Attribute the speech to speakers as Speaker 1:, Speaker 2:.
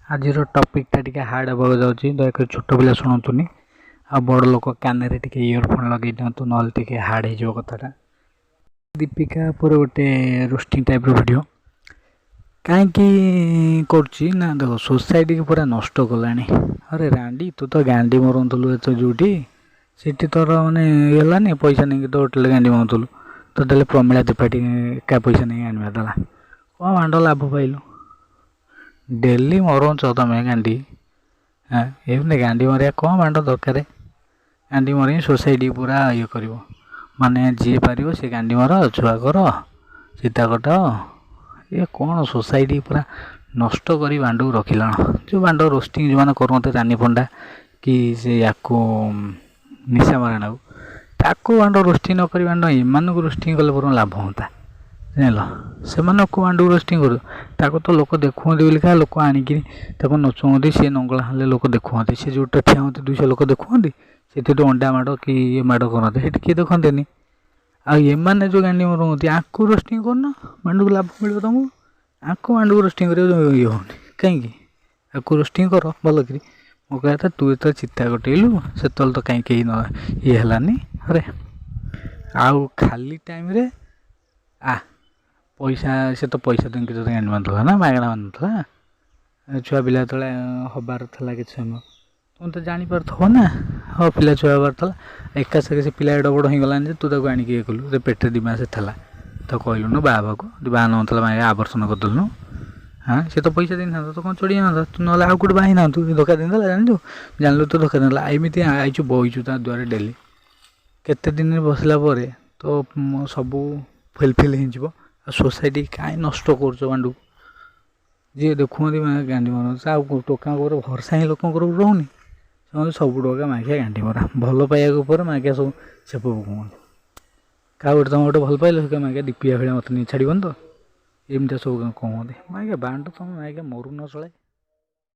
Speaker 1: ଆଜିର ଟପିକ୍ଟା ଟିକେ ହାର୍ଡ଼ ହେବାକୁ ଯାଉଛି, ଦୟାକରି ଛୋଟ ପିଲା ଶୁଣନ୍ତୁନି ଆଉ ବଡ଼ ଲୋକ କାନରେ ଟିକେ ଇୟରଫୋନ୍ ଲଗେଇ ଦିଅନ୍ତୁ, ନହେଲେ ଟିକେ ହାର୍ଡ଼ ହେଇଯିବ କଥାଟା। ଦୀପିକା ଉପରେ ଗୋଟେ ରୋଷ୍ଟିଂ ଟାଇପ୍ର ଭିଡ଼ିଓ କାହିଁକି କରୁଛି ନା, ଦେଖ ସୋସାଇଟିକି ପୁରା ନଷ୍ଟ କଲାଣି। ଆରେ ରାଣ୍ଡି, ତୁ ତ ଗାଣ୍ଡି ମରଉଥିଲୁ ଏତେ ଯେଉଁଠି ସେଠି ତୋର ମାନେ ଇଏ ହେଲାନି, ପଇସା ନେଇକି ତ ହୋଟେଲରେ ଗାଣ୍ଡି ମରଉଥିଲୁ। ତ ଦେଲେ ପ୍ରମିଳା ତ୍ରିପାଠୀ ଏକା ପଇସା ନେଇକି ଗାଣ୍ଡି ମାରିଦେଲା, କ'ଣ ମାଣ୍ଡ ଲାଭ ପାଇଲୁ? ଡେଲି ମରଉଛ ତମେ ଗାଣ୍ଡି। ହଁ, ଏମିତି ଗାଣ୍ଡି ମାରିବା କ'ଣ ମାଣ୍ଡ ଦରକାର? ଗାଣ୍ଡି ମରିକି ସୋସାଇଟି ପୁରା ଇଏ କରିବ, ମାନେ ଯିଏ ପାରିବ ସେ ଗାଣ୍ଡି ମାର, ଛୁଆ କର, ଚିତା କଟାଅ। ଇଏ କ'ଣ ସୋସାଇଟି ପୁରା ନଷ୍ଟ କରି ବାଣ୍ଡକୁ ରଖିଲାଣ। ଯେଉଁ ବାଣ୍ଡ ରୋଷ୍ଟିଂ ଯେଉଁମାନେ କରୁଛନ୍ତି, ରାନୀ ପଣ୍ଡା କି ସେ ୟାକୁ ନିଶା ମରାଣାକୁ, ତାକୁ ବାଣ୍ଡ ରୋଷ୍ଟିଂ ନ କରି ବାଣ୍ଡ ଏମାନଙ୍କୁ ରୋଷ୍ଟିଂ କଲେ ବରଂ ଲାଭ ହୁଅନ୍ତା, ଜାଣିଲ? ସେମାନଙ୍କୁ ବାଣ୍ଡକୁ ରୋଷ୍ଟିଂ କରୁ, ତାକୁ ତ ଲୋକ ଦେଖୁଛନ୍ତି ବୋଲିକା ଲୋକ ଆଣିକିରି ତାକୁ ନଚୁଅନ୍ତି। ସିଏ ନଙ୍ଗଳା ହେଲେ ଲୋକ ଦେଖୁଛନ୍ତି, ସେ ଯେଉଁଟା ଠିଆ ହୁଅନ୍ତି 200 ଲୋକ ଦେଖୁଛନ୍ତି। ସେଠି ତ ଅଣ୍ଡା ମାଡ଼ କି ଇଏ ମାଡ଼ କରନ୍ତି, ସେଠି କିଏ ଦେଖନ୍ତିନି। ଆଉ ଏମାନେ ଯେଉଁ ଗାଣ୍ଡି ମରନ୍ତି, ଆଙ୍କୁ ରୋଷ୍ଟିଂ କରୁନ, ବାଣ୍ଡକୁ ଲାଭ ମିଳିବ ତମକୁ। ଆଙ୍କୁ ବାଣ୍ଡକୁ ରୋଷ୍ଟିଂ କରିବାକୁ ଇଏ ହେଉନି କାହିଁକି? ଆକୁ ରୋଷ୍ଟିଂ କର ଭଲକିରି। ମୋ କହିବା କଥା, ତୁ ଯେତେବେଳେ ଚିତା କଟେଇଲୁ ସେତେବେଳେ ତ କାହିଁ କେହି ନ ଇଏ ହେଲାନି। ଆରେ ଆଉ ଖାଲି ଟାଇମ୍ରେ ଆ ପଇସା, ସେ ତ ପଇସା ଦେଇକି ତୋତେ ଗାଣ୍ଡି ମାରୁଥିଲା ନା, ମାଗଣା ମାରୁନଥିଲା। ଛୁଆ ପିଲା ଯେତେବେଳେ ହେବାର ଥିଲା କିଛି ସମୟ, ତୁମେ ତ ଜାଣିପାରୁଥିବ ନା, ହଁ ପିଲା ଛୁଆ ହେବାର ଥିଲା। ଏକା ସାଙ୍ଗେ ସେ ପିଲା ଏଡ଼େ ବଡ଼ ହେଇଗଲାଣି ଯେ ତୁ ତାକୁ ଆଣିକି ଇଏ କଲୁ। ସେ ପେଟରେ 2 ମାସ ଥିଲା ତ କହିଲୁନୁ ବାହା ହେବାକୁ, ବାହା ନଥିଲା ମାଗେ ଆବର୍ଷଣ କରିଦେଲୁନୁ। ହଁ, ସେ ତ ପଇସା ଦେଇଥାନ୍ତା, ତ କ'ଣ ଚଢ଼ି ଯାଇଥାନ୍ତା? ତୁ ନହେଲେ ଆଉ କେଉଁଠି ବାହା ହେଇଥାନ୍ତୁ। ଧୋକା ଦେଇଦେଲା, ଜାଣିଛୁ, ଜାଣିଲୁ ତ ଧୋକା ଦେଇଦେଲା। ଏମିତି ଆଇଛୁ ବଇଛୁ ତା ଦ୍ୱାରା ଡେଲି କେତେ ଦିନରେ ବସିଲା ପରେ ତ ସବୁ ଫୁଲଫିଲ୍ ହେଇଯିବ। ଆଉ ସୋସାଇଟି କାହିଁ ନଷ୍ଟ କରୁଛ ବାଣ୍ଡକୁ? ଯିଏ ଦେଖୁଛନ୍ତି ମାନେ ଗାଣ୍ଡି ମରନ୍ତି, ଆଉ ଟୋକାଙ୍କ ଉପରେ ଭରସା ହିଁ ଲୋକଙ୍କର ରହୁନି। ସେମାନେ ସବୁ ଟୋକା ମାଗିଆ ଗାଣ୍ଡି ମରା, ଭଲ ପାଇବାକୁ ପରେ ମାଗିଆ ସବୁ ଛେପ ପକାଉଛନ୍ତି। କାହା ଗୋଟେ ତୁମେ ଗୋଟେ ଭଲ ପାଇଲ, ସେ ମାଗିଆ ଦୀପିକା ଭଳିଆ ମୋତେ ନେଇ ଛାଡ଼ିବନି ତ, ଏମିତିଆ ସବୁ କହନ୍ତି। ମାଗିଆ ବାଣ୍ଡ ତମେ ମାଗିଆ ମରୁନ ଶଳେ।